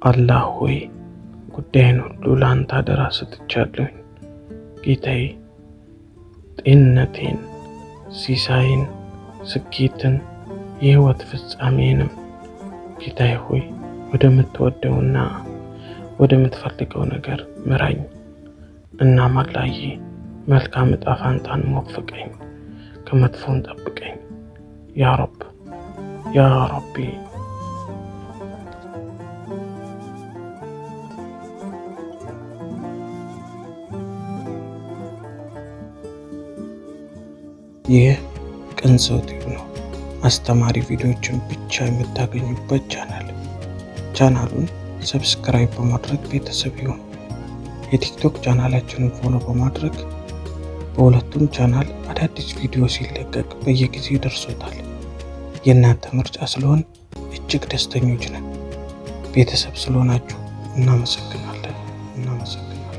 አላህ ሆይ፣ ጉዳይን ሁሉ ለአንተ አደራ ሰጥቻለሁኝ። ጌታዬ፣ ጤንነቴን፣ ሲሳይን፣ ስኬትን፣ የህይወት ፍጻሜንም ጌታዬ ሆይ ወደምትወደውና ወደምትፈልገው ነገር ምራኝ። እናም አላህዬ መልካም ዕጣ ፋንታን ወፍቀኝ፣ ከመጥፎን ጠብቀኝ። ያ ረብ፣ ያ ረቢ። ይህ ቅን ሰው ቲዩብ ነው። አስተማሪ ቪዲዮዎችን ብቻ የምታገኙበት ቻናል። ቻናሉን subscribe በማድረግ ቤተሰብ ይሁኑ። የቲክቶክ ቻናላችንን follow በማድረግ በሁለቱም ቻናል አዳዲስ ቪዲዮ ሲለቀቅ በየጊዜው ይደርሶታል። የእናንተ ምርጫ ስለሆን እጅግ ደስተኞች ነን። ቤተሰብ ስለሆናችሁ እናመሰግናለን። እናመሰግናለን።